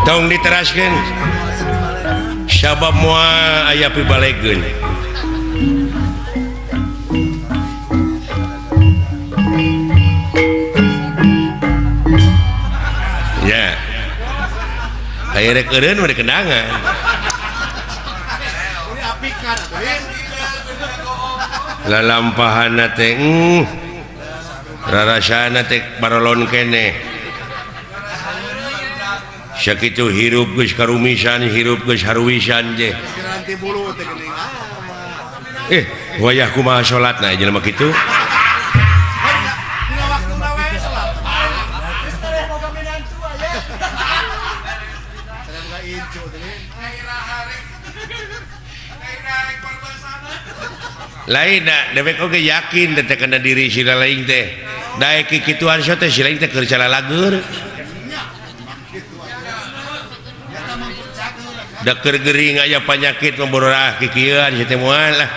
Tong diteraskeun sabab moal aya pibalegeun. Ya. Aya rek eureun mah kenangan. Lalampahana teh rarasana teh barolon keneh. Sakitu hirup geus karumisan, hirup geus haruwisan je. Wayah kumaha salatna jelema kitu? Lain da dewek oge yakin teh kana diri sila lain teh. Daek kikituan so teh sila teh keur calalageur. Da keur gering aya panyakit membororah kikieuan si teh moal lah.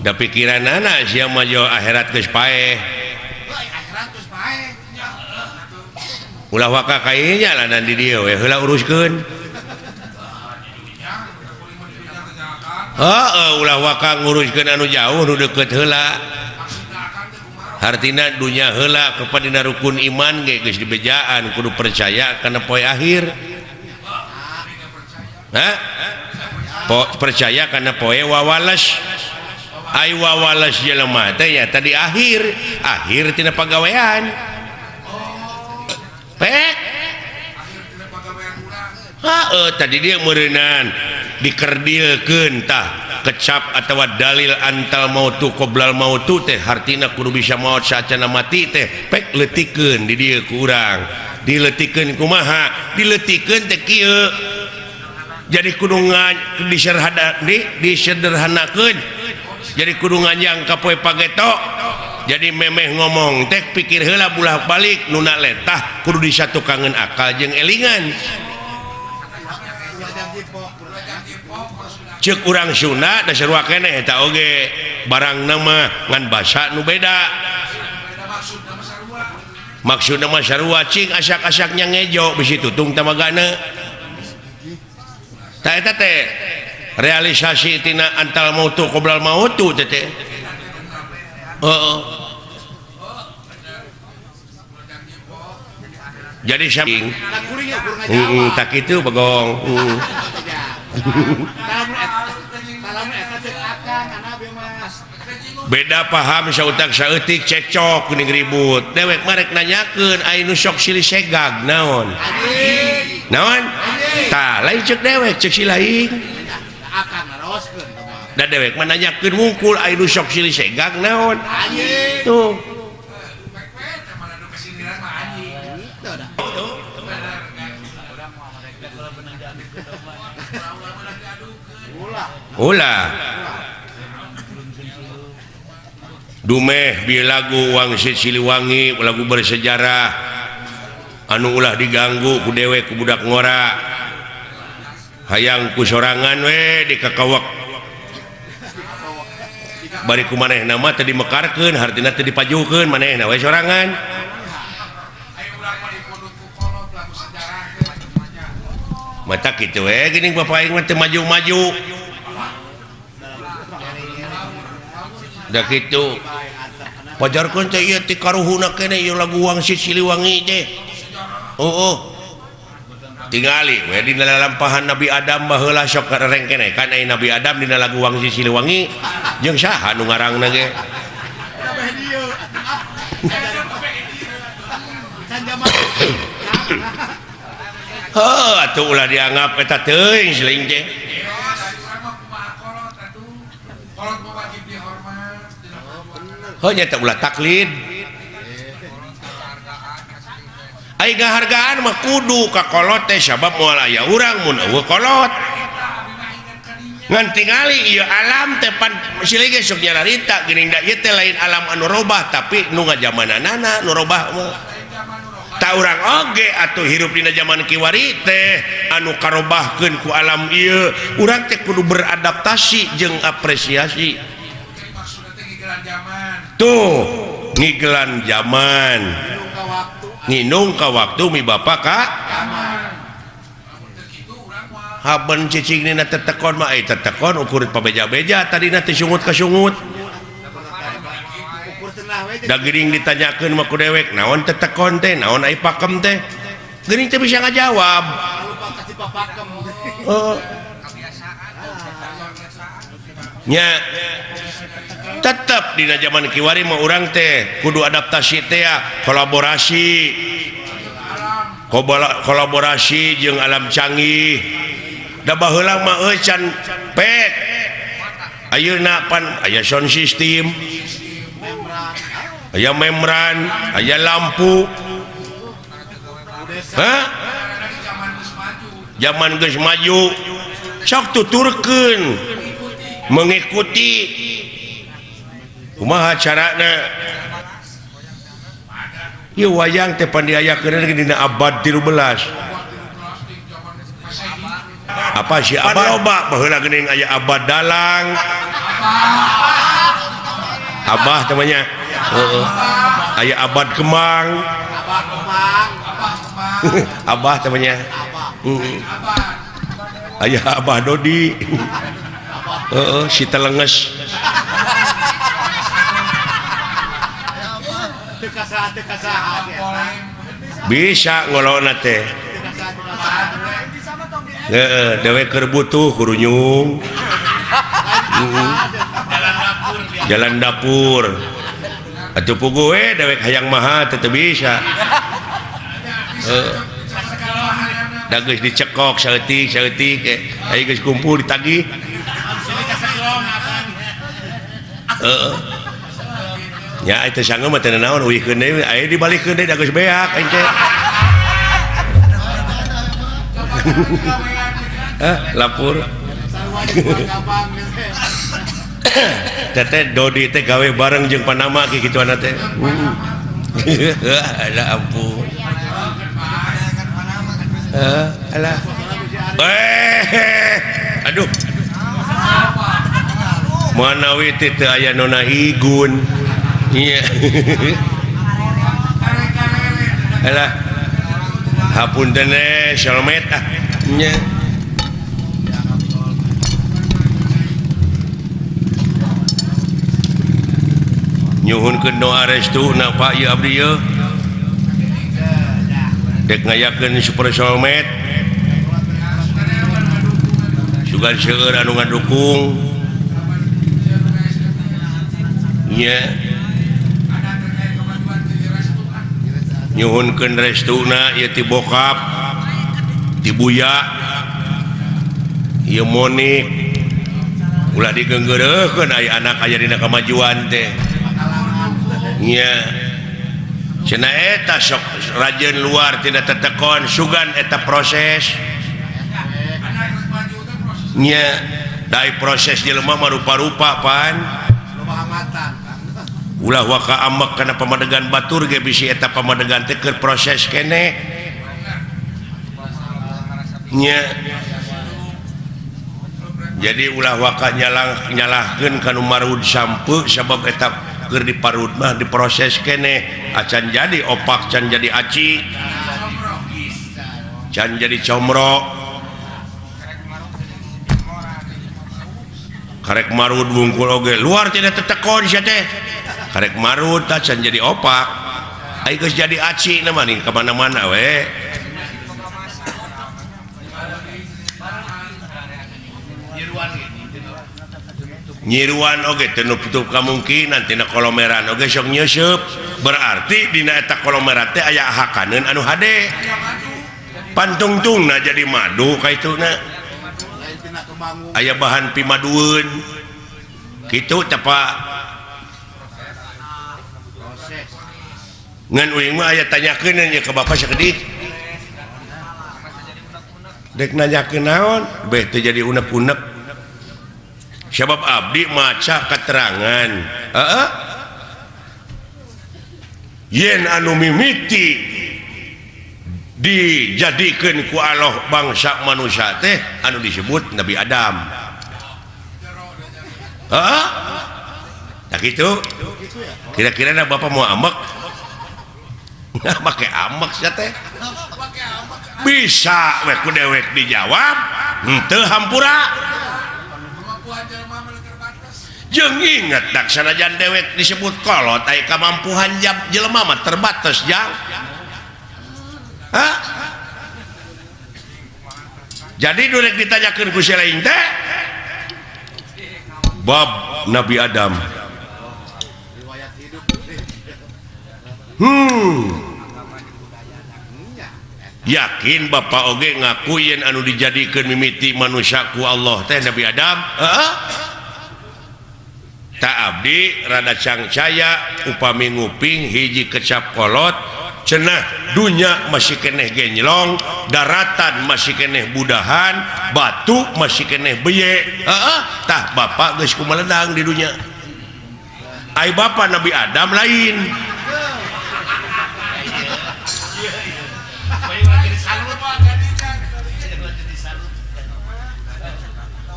Da pikiranana sia mah jo akhirat geus paeh. Ulah waka kainya lanan di dieu we heula uruskeun. Heeh, ulah waka nguruskeun anu jauh nu deukeut heula. Hartina dunya heula kepada dina rukun iman ge geus dibejaan kudu percaya kana poe akhir. Hah? Percaya kana poe wawales. Ai wawales jelema teh nya tadi akhir, akhir tina pagawean. Pek. Heeh, tadi dia meureunan dikerdilkeun tah kecap atawa dalil antal mautu qoblal mautu teh hartina kudu bisa maot saacana mati teh pek leutikeun di dieu ku urang. Dileutikeun kumaha? Dileutikeun teh kieu. Jadi kudu disederhanakeun. Jadi kudu nganjang ka poe pageto. Jadi memeh ngomong teh pikir heula bulah balik nuna letah kudu disatukangeun akal jeung elingan. Ceuk urang Sunda da sarua keneh eta oge barang nama ngan basa nu beda. Maksudna mah sarua cing asak-asaknya ngejo bisi tutung tamagana. Tah eta teh realisasi tina antal mautu qoblal mautu teh teh. Heeh. Jadi saking tak itu bagong. Beda paham sautak saeutik cekcok geuning ribut. Dewek mah rek nanyakeun ai nu sok silih segag naon? Naon? Tah lain ceuk dewek ceuk si lain. Da dewek mah nanyakeun wungkul ai nu sok silih segag naon? Tuh. Ulah dumeh bi lagu Wangsit Siliwangi lagu bersejarah anu ulah diganggu ku dewek ku budak ngora hayang ku sorangan we dikakawak bari ku manehna mah teu dimekarkeun hartina teu dipajukeun manehna we sorangan. Mata kitu we geuning bapak aing mah teu maju-maju. Da kitu. Pajarkeun teh ieu ti karuhuna keneh ieu lagu Wangsit Siliwangi teh. Oh. Tingali we dina lalampahan Nabi Adam baheula sok rengkene kan ai Nabi Adam dina lagu Wangsit Siliwangi jeung saha nu ngarangna ge. Heuh atuh ulah dianggap eta teuing siling teh. Heuh nya teh ulah taklid. Ai ngahargaan mah kudu ka kolot teh sabab moal aya urang mun eueuh kolot. Ngan tingali ieu alam teh pan silih ge sok nyararita geuning da ieu teh lain alam anu robah tapi nu ngajamananana nu robah mah. Ta urang oge atuh hirup dina jaman kiwari teh anu karobahkeun ku alam ieu urang teh kudu beradaptasi jeung apresiasi. Tuh ngigelan zaman nginung ka waktu mi bapak ka haben cicing dina tetekon mah ai tetekon ukur pabeja-beja tadina teh sungut ka sungut. Da geuning ditanyakeun mah ku dewek naon tetekon teh naon ai pakem teh geuning teh bisa ngajawab. Oh. Nya tetep dina zaman kiwari mah urang teh kudu adaptasi teh ya, kolaborasi. Kolaborasi jeung alam canggih. Da baheula mah euy can pek. Ayeuna pan aya sound system. Aya membran, aya lampu. Hah? Zaman geus maju. Sok tuturkeun mengikuti kumaha carana. Ieu wayang teh pan diayakeun dina abad 13. Apa sih abad loba baheula geuning aya abad dalang. Abah temannya. Heeh. Aya abad kemang. Abah temannya. Heeh. Aya Abah Dodi. Heeh, si telenges. Bisa ngolona teh. Heeh, dewek keur butuh kurunyung. Jalan dapur. Atuh puguh we dewek hayang maha teh teu bisa. Heeh. Da geus dicekok saeutik saeutik aya geus kumpul ditagih. Heeh. Nya eta sanggeum mah teu naon uihkeun deui aya dibalikeun deui da geus beak aing teh. Lapor. Teteh Dodi teh gawe bareng jeung Panama ki kituana teh. Alah ampun. Alah. Aduh. Manawi teh teu aya nona Igun. Iya. Alah. Hapunten solmet ah. Nya. Nyuhunkeun doa restu na Pak ieu abdi ieu. Dek ngayakeun super solmet. Sugan seueur anu ngadukung. Nya. Nyuhunkeun restuna ieu ti bokap, ti buya, ieu Monik. Ulah digeunggeureuhkeun aya anak aya dina kamajuan teh. Nya. Cenah eta sok rajin luar tina tetekon sugan eta proses. Nya, dai proses jelema mah rupa-rupa pan. Ulah waka amek kana pamadegan batur ge bisi eta pamadegan teh keur proses keneh. Nya. Jadi ulah waka nyalahkeun ka nu marud sampe sabab eta keur diparud mah diproses keneh acan jadi opak can jadi aci can jadi comro karek marud wungkul oge luar tidak tetekon sia teh karek marud tah can jadi opak ai geus jadi aci na mah ka mana-mana we. Nyiruan oge teu nutup kamungkinan tina kolomeran oge sok nyeuseub berarti dina eta kolomeran teh aya hakaneun anu hade pantungtungna jadi madu kaituna aya bahan pimadueun kitu teh Pak. Ngan uing mah aya tanyakeun nya ka bapak sakedik dek nanyakeun naon beh teu jadi unek-unek. Sebab abdi maca keterangan heeh yen anu mimiti dijadikeun ku Allah bangsa manusia teh anu disebut Nabi Adam. Heeh. Nah gitu. Kira-kira na bapak mau ambek? Nggak pakai ambek sia teh. Bisa we ku dewek dijawab, henteu hampura. Jeung inget dak sanajan dewek disebut kolot aya kamampuhan jam jelema mah terbatas jang. Hah? Jadi durek ditanyakeun ku si lain teh bab Nabi Adam. Yakin bapak oge ngaku yen anu dijadikeun mimiti manusia ku Allah teh Nabi Adam? Heeh. Tak abdi rada cangcaya upami nguping hiji kecap kolot cenah dunya masih keneh genjlong, daratan masih keneh budahan, batu masih keneh beye. Heeh, tah bapak geus kumaledang di dunya. Ai bapak Nabi Adam lain.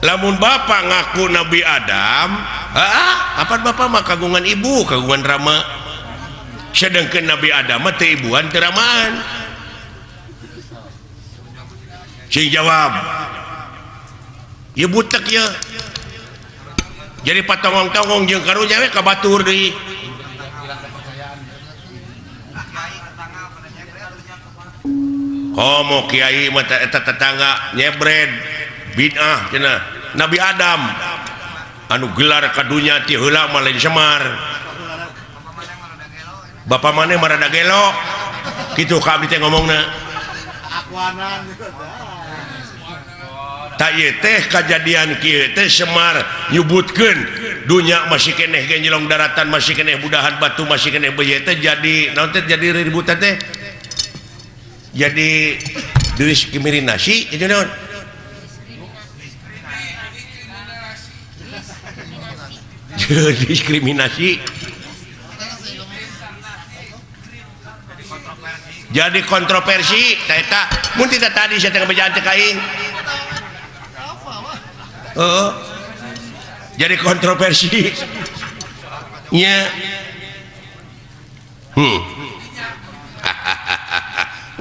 Lamun bapak ngaku Nabi Adam, heeh, kapan bapak mah kagungan ibu, kagungan rama. Sedangkan Nabi Adam mah teu ibuan teu ramaan. Cing jawab. Ieu butek ieu. Jadi patongong-tongong jeung karunya we ka batur deui. Komo kiai mah eta tetangga nyebred bid'ah cenah. Nabi Adam anu gelar ka dunya ti heula mah lain Semar. Bapak maneh mah rada gelo. Kitu ka abdi teh ngomongna. Tak ieu teh kajadian kieu teh Semar nyebutkeun dunya masih keneh genjelong, daratan masih keneh budahan, batu masih keneh beuye teh jadi naon teh jadi ributan teh. Jadi diskriminasi itu naon? Diskriminasi. Jadi kontroversi ta eta mun tidak tadi saya teh bejaan teh ka aing. Heeh. Jadi kontroversi. Nya.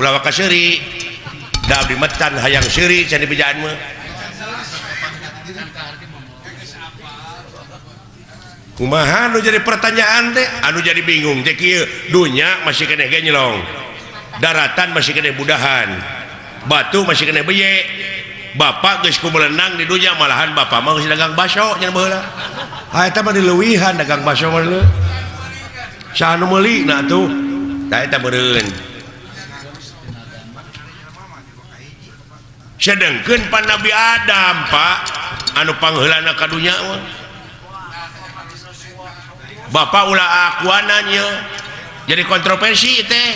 Ulah waka seuri. Da abdi metan hayang seuri cenah bejaan mah. Kumaha anu jadi pertanyaan teh? Anu jadi bingung teh kieu, dunya masih keneh genjlong, daratan masih keneh budahan, batu masih keneh beye. Bapak geus kumelenang di dunya, malahan bapak mah geus dagang baso nya baheula. Ah eta mah dileuwihan dagang baso mah leuh. Saha nu meuli na atuh? Tah eta meureun. Sedengkeun pan Nabi Adam, Pak, anu pangheulana ka dunya mah. Bapak ulah akuanan ieu. Jadi kontroversi teh.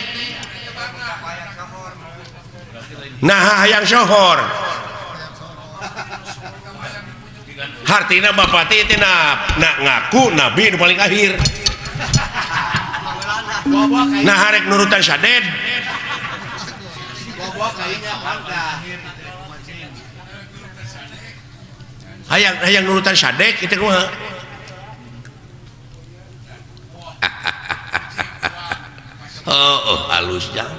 Nah hayang sohor. Hartina bapak teh teh na ngaku nabi nu paling akhir. Nah harek nurutan saded. Hayang hayang nurutan sadek kitu kumaha? Oh, oh halus jang.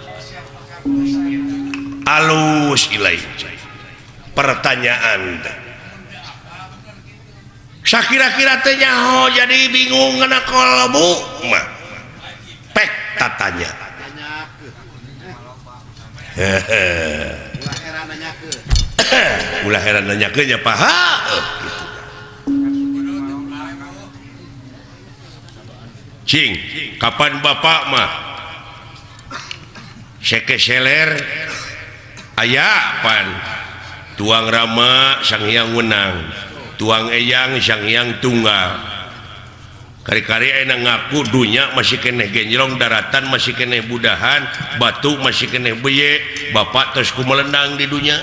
Alus ilai. Pertanyaan teh. Sakira-kira teh nyaho jadi bingung ngana kolbu mah. Pek tatanya. Ulah heran nanyakeun nya paha gitu. Cing, kapan bapak mah sekeseler aya pan tuang rama sang hyang wenang, tuang eyang sang hyang tunggal. Kari-kari enak ngaku dunya masih keneh genjlong, daratan masih keneh budahan, batu masih keneh beye, bapak terus kumelendang di dunya.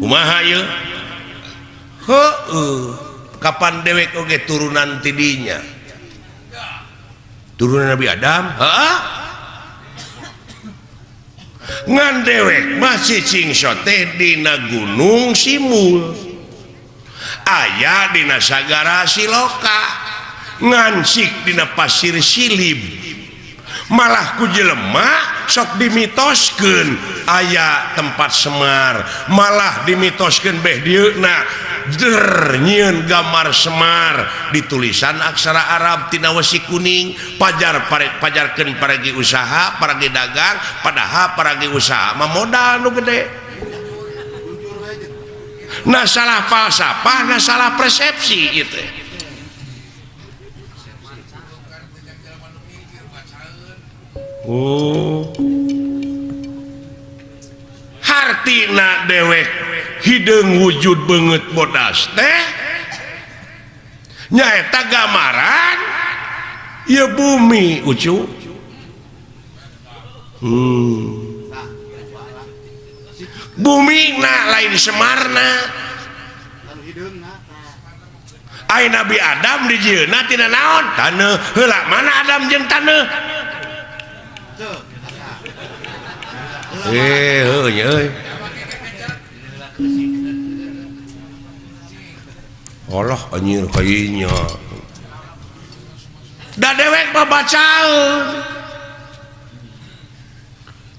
Kumaha ieu? Heueuh, kapan dewek oge turunan ti dinya? Turunan Nabi Adam? Heeh. Ngan dewek masih cingso teh dina Gunung Simul. Aya dina sagara siloka ngansik dina pasir silib malah ku jelema sok dimitoskeun aya tempat Semar malah dimitoskeun beh dieuna der nyieun gambar Semar ditulisan aksara Arab tina wesi kuning pajar pajarkeun paragi usaha paragi dagang padahal paragi usaha mah modal nu gede. Nah salah falsafah, nah salah persepsi gitu. Oh. Hartina dewek hideung wujud beungeut bodas teh nyaeta gambaran ieu bumi ucu. Bumi na lain Semarna. Ai Nabi Adam dijieunna tina naon? Taneuh. Heula mana Adam jeung taneuh? Heuh nya euy. Allah anjir kayanya. Da dewek mah bacaeun.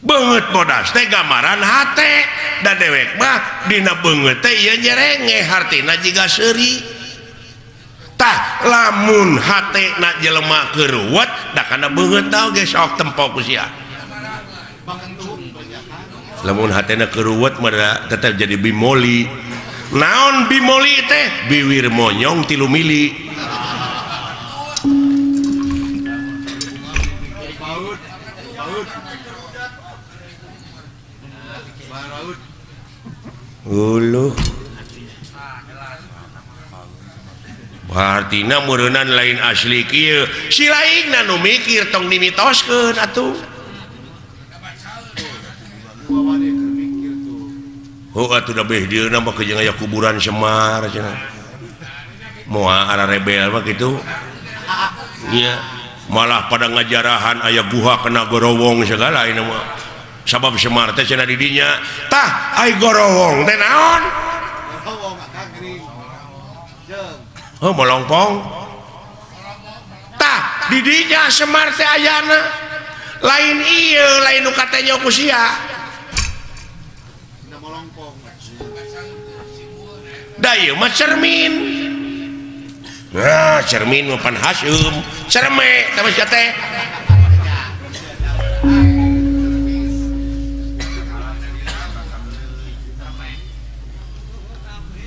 Beungeut bodas teh gambaran hate. Da dewek mah dina beungeut teh ieu nyerenge hartina jiga seuri. Tah lamun hate na jelema keur ruwet da kana beungeut oge sok tempo ku sia. Lamun hatena keur ruwet mah tetep jadi bimoli. Naon bimoli teh? Biwir monyong 3 mili. Uluh. Hartina meureunnan lain asli kieu. Si lainna nu mikir tong dimitoskeun atuh. Oh atuh da beh dieuna mah jeung aya kuburan Semar cenah. Moal ara rebel mah kitu. Nya malah pada ngajarahan aya guha kena gorowong segala ieu mah. Sabab Semar teh cenah di dinya. Tah ai gorowong teh naon? Oh molongpong. Tah di dinya Semar teh ayana. Lain ieu lain nu katanya ku sia. Da ieu mah cermin. Nah, cermin mah pan haseum. Cerme teh mah sia teh.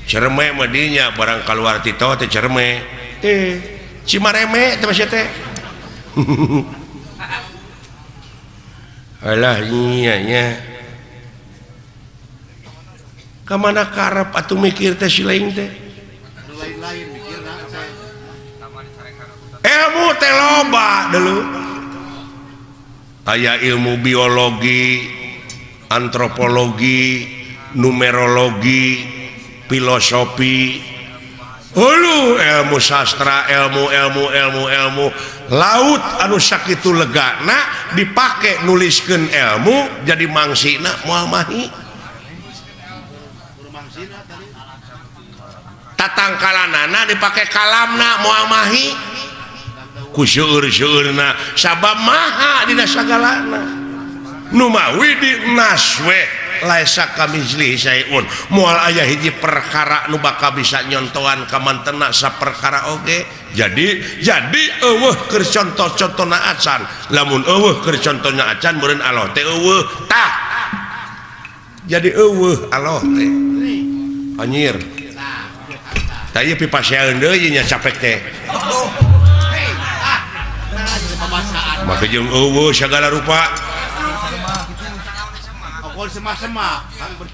Cerme mah dinya barang kaluar ti tol teh cerme. Cimareme teh mah sia teh. Alah nya nya. Ka mana karep atuh mikir teh si lain teh? Lain-lain mikirna teh. Ilmu teh loba dulu. Aya ilmu biologi, antropologi, numerologi, filosofi, hulu ilmu sastra, ilmu ilmu ilmu ilmu laut anu sakitu legana dipake nuliskeun ilmu jadi mangsina moal mahi. Tatangkalanana dipake kalamna moal mahi ku seueur-seueurna sabab maha dina sagalana nu mawi di naswe laisa kamitslihi syai'un moal aya hiji perkara nu bakal bisa nyontoan ka mantena saperkara oge jadi eueuh keur contoh-contona acan lamun eueuh keur contona acan meureun Allah teh eueuh tah jadi eueuh Allah teh anjir tah ieu pipasean deui nya capek teh maka jeung eueuh sagala rupa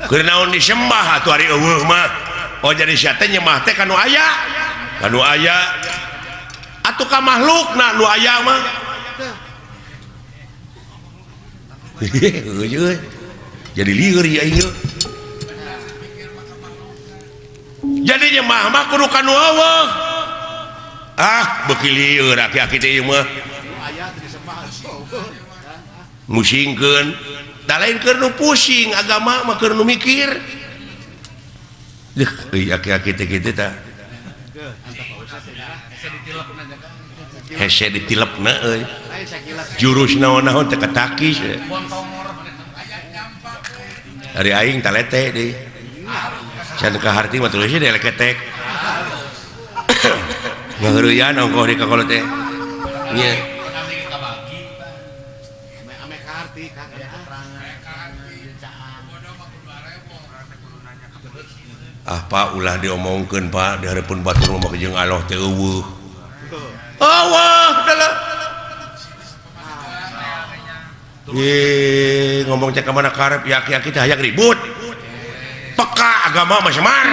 keur naon disembah atuh ari eueuh mah oh jadi sia teh nyembah teh ka nu aya ka nu aya atuh ka makhlukna nu aya mah jadi lieur ieu aing jadi nyembah mah kudu ka nu eueuh ah beuki lieur aki-aki teh ieu mah musingkeun da lain keur nu pusing agama mah keur nu mikir deuh euy aki-aki teh kitu tah Hese ditilepna euy. Jurus naon-naon teh katakis. Ari aing talete deui. Can kaharti mah tulis deui leketek. Ngaheureuyan ongkoh di kakolot teh. Nya. Ah Pak ulah diomongkeun Pak di hareupeun batur mah jeung Allah teh eueuh. Eueuh dalah. Ye ngomong cek ka mana karep ya aki-aki teh hayang ribut. Peka agama mah semar.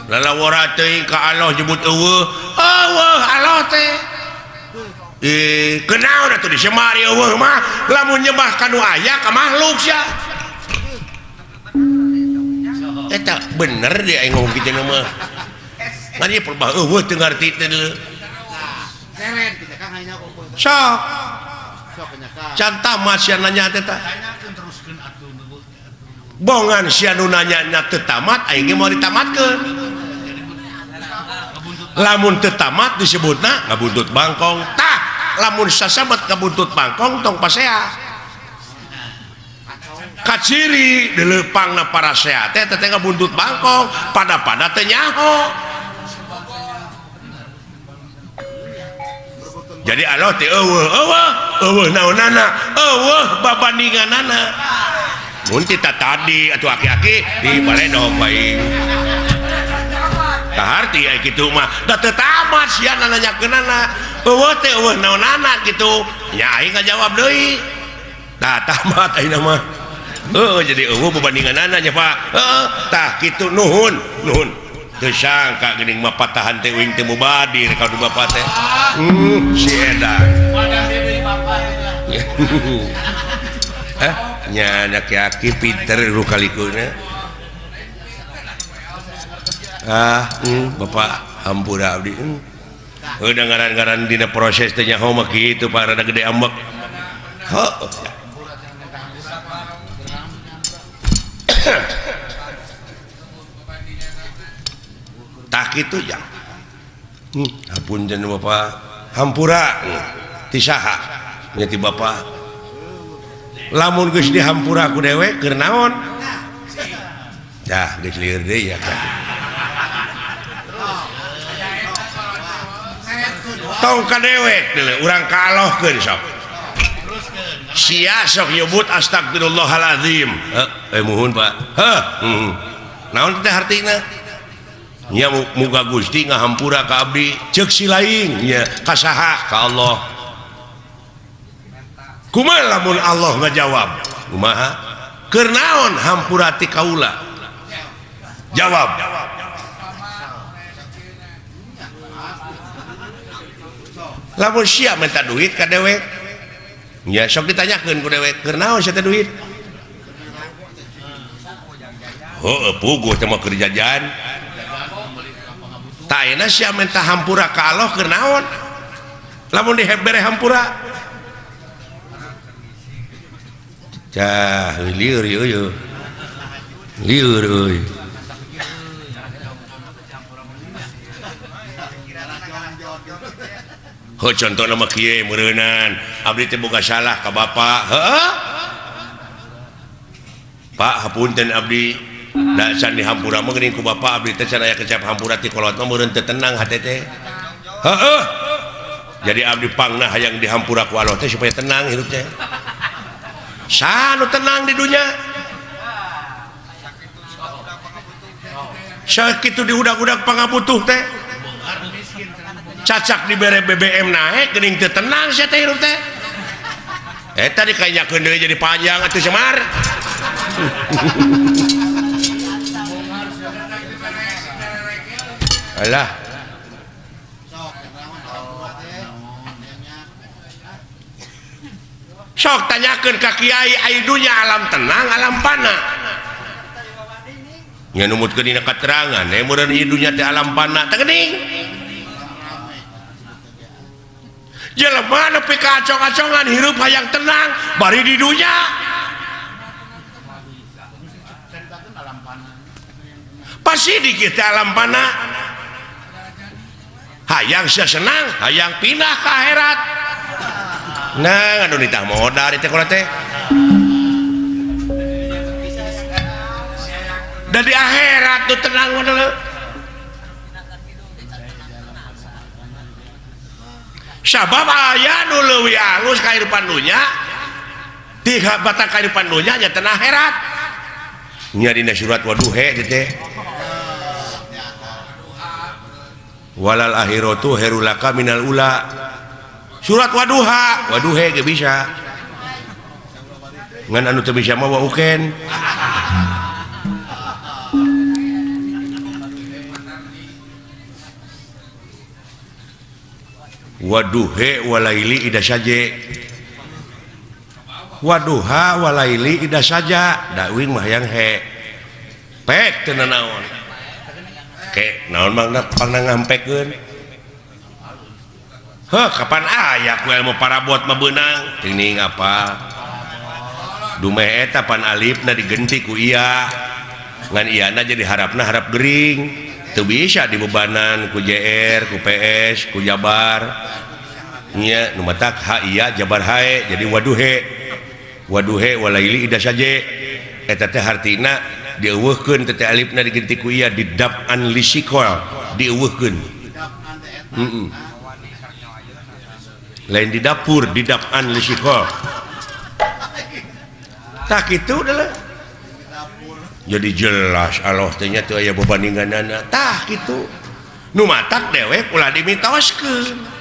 Lalawara teuing ka Allah nyebut eueuh. Eueuh Allah teh. Kenaon atuh disemar eueuh mah lamun nyembah ka nu aya ka makhluk sia. Eta bener dia aing ngomong kitu mah. Ngan ieu perbah eueuh teu ngarti teh deuleu. Sok. Can tamat sia nanya teh tah. Bongan sia nu nanya nya teu tamat aing ge moal ditamatkeun. Lamun teu tamat disebutna ngabuntut bangkong. Tah, lamun sasabat ngabuntut bangkong tong pasea. Kaciri dileupangna parasea teh teh ngabuntut bangkong pada-pada teh nyaho. Jadi Allah teh eueuh eueuh eueuh naonana eueuh babandinganana. Mun ti tadi atuh aki-aki di baledog bae. Kaharti aya kitu mah da teu tamat sia nanyakeunana. Eueuh teh eueuh naonana kitu. Nya aing ngajawab deui. Tah tamat ayeuna mah. Heeh jadi eueuh babandinganana nya Pak. Heeh tah kitu nuhun nuhun. Teu sangka geuning mah patahan teh uing teh mubadir ka du bapa teh. Si edan. Hah nya aki-aki pinter rukalikuna. Ah, bapak hampura abdi. Udah ngaran-ngaran dina proses teh nyaho mah kitu Pak rada gede ambek. Heuh. Tah kitu ya. Hapunten bapak hampura ti saha nya ti bapak. Lamun geus dihampura ku dewek keur naon? Dah geus lieur deui ya kan. Tong ka dewek deuleu urang kalohkeun sok. Sia sok nyebut astagfirullahalazim. Heuh, muhun Pak. Heuh, Naon teh hartina? Nya muga Gusti ngahampura ka abdi ceuk si lain nya ka saha ka Allah. Kumaha lamun Allah ngajawab? Kumaha? Keur naon hampura ti kaula? Jawab. Lamun sia minta duit ka dewek nya sok ditanyakeun ku dewek keur naon sia teh duit? Heueuh puguh teh mah keur jajan. Tah ayeuna sia minta hampura ka Allah keur naon? Lamun dibere hampura. Cah lieur ieu. Lieur euy. Heuh contohna mah kieu meureunan abdi teh boga salah ka bapa. Heueuh. Pak hapunten abdi da can dihampura mah geuning ku bapa abdi teh can aya kecap hampura ti kolot mah meureun teu tenang hate teh. Heueuh. Jadi abdi pangna hayang dihampura ku Allah teh supaya tenang hirup teh. Saha nu tenang di dunya? Sakitu diudag-udag pangabutuh teh. Cacak dibere BBM naik geuning teu tenang sia teh hirup teh. Eta dikayakeun deui jadi panjang atuh Semar. Alah. Sok tanyakeun ka kiai ai dunya alam tenang alam pana. Nya numutkeun dina katerangan meureun ieu dunya teh alam pana teh geuning. Jelema nepi ka acong-acongan hirup hayang tenang bari di dunya. Pasti di kita alam pana. Hayang sia senang, hayang pindah ke akhirat. Nah, anu nitah modal teh kolot teh. Da di akhirat tuh tenang mah. Sabab aya nu leuwih alus kahirupan dunya, ti batang kahirupan dunya nya teh akhirat. Nya dina surat waduhe teh. Walal akhiratu khairul laka minal ula. Surat waduha, waduhe ge bisa. Ngan anu teu bisa mah wauken. Waduhe walaili ida saje. Waduha walaili ida saja. Da uing mah hayang he. Pek teu nanaon. Ke naon mangna pangna ngampekeun. Heuh kapan aya ku ilmu parabot mah beunang. Tining apa? Dumeh eta pan alifna digenti ku iya. Ngan iyana jadi harapna harap gering. Teu bisa dibebanan ku JR, ku PS, ku Jabar. Nya nu matak ha iya Jabar hae jadi waduhe. Waduhe walaili ida saje. Eta teh hartina dieuweuhkeun teh alifna digenti ku iya didap'an lisikol dieuweuhkeun. Heeh. Lain di dapur didap'an lisikol. Tah kitu adalah. Jadi jelas Allah teh nya teu aya bebandinganana. Tah kitu. Nu matak dewek ulah dimitoskeun.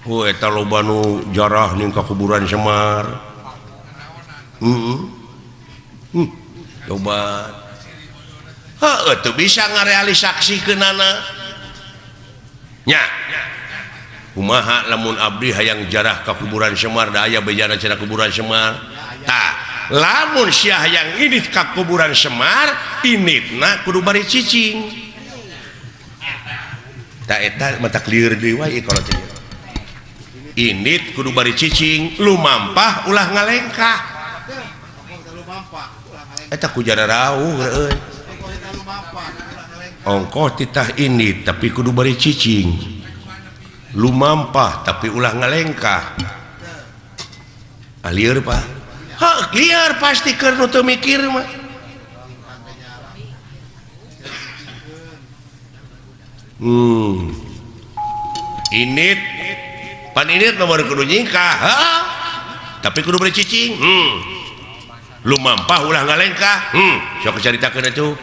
Heuh eta loba nu jarah ning ka kuburan Semar. Heeh. Loba. Heuh teu bisa ngarealisaksikeunana. Nya. Kumaha lamun abdi hayang jarah ka kuburan Semar da aya bejana cenah kuburan Semar. Tah, lamun sia hayang ini ka kuburan Semar, initna kudu bari cicing. Tah eta mah lieur deui wae kalau teh. Init kudu bari cicing, lumampah ulah ngalengkah. Eta ku jara rauh euy. Ongkoh titah init tapi kudu bari cicing. Lumampah tapi ulah ngalengkah. Ah lieur Pak. Heuh lieur pasti keur nu teu mikir mah. Init pan init nomor kudu nyingkah, heuh. Tapi kudu bari cicing. Lumampah ulah ngalengkah. Sok caritakeun atuh.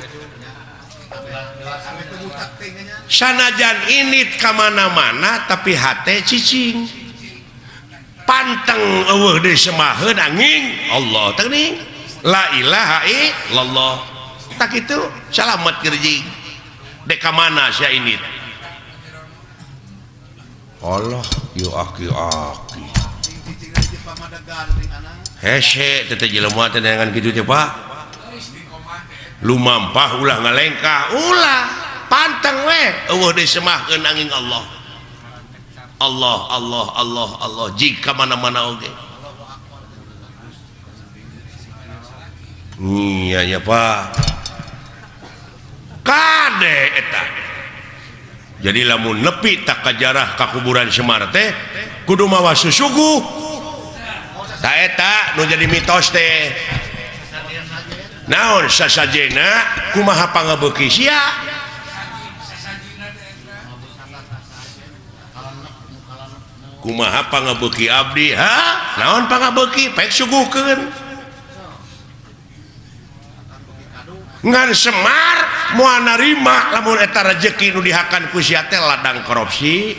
Sanajan init ka mana-mana tapi hate cicing. Panteng eueuh deui semaheun angin Allah teh geuning. La ilaha illallah. Tak kitu salamet keur jeung. Dek ka mana sia init? Allah yo aki-aki. Hese teh jelema teh dengan kitu teh Pak. Lumampah ulah ngalengkah, ulah panteng we eueuh deui semahkeun angin Allah. Allah Allah Allah Allah jika mana-mana oge. Iya ya Pak. Kade eta. Jadi lamun nepi tak kajarah ka kuburan Semar teh kudu mawa susuguh. Ta eta nu jadi mitos teh. Naon sasajena kumaha pangabeuki sia? Kumaha pangabeuki abdi? Ha? Naon pangabeuki? Pek suguhkeun. Ngan Semar moal narima lamun eta rejeki nu dihakan ku sia teh ladang korupsi,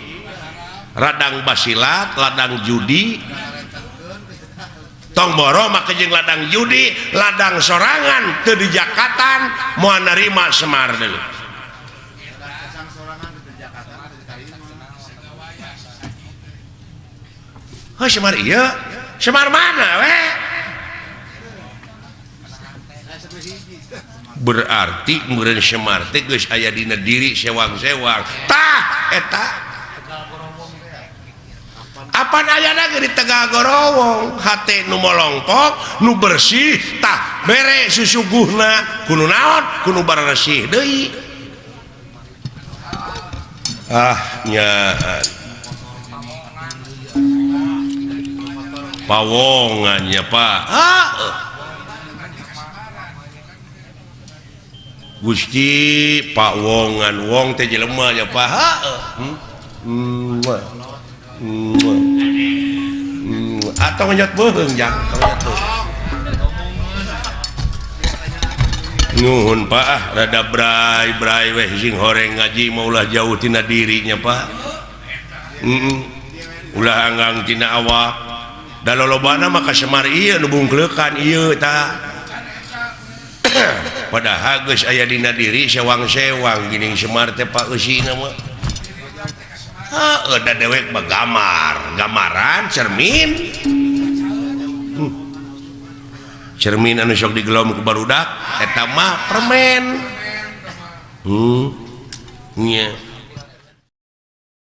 ladang basilat, ladang judi. Tong boro make jeung ladang judi, ladang sorangan teu dijakatan moal narima Semar deui. Heuh Semar ieu, Semar mana we? Berarti meureun Semar teh geus aya dina diri sewang-sewang. Tah eta. Apan ayana ge di Tegal Gorowong hate nu molongpok nu bersih tah bere susuguhna kudu naon kudu baresih deui. Ah nya pawongan ya Pak. Ah Gusti pawongan wong teh jelema ya Pak. Atau ngejot beuheung jang. Nuhun Pak ah rada bray-bray weh sing horeng ngaji mah ulah jauh tina dirinya Pak. Ulah anggang tina awak. Da lolobana mah ka Semar ieu nu bungkleukan ieu tah. Padahal geus aya dina diri sewang-sewang geuning Semar teh Pak eusina mah. Heuh da dewek mah gamar, gambaran cermin. Cermin anu sok digelom ku barudak eta mah permen. Nya.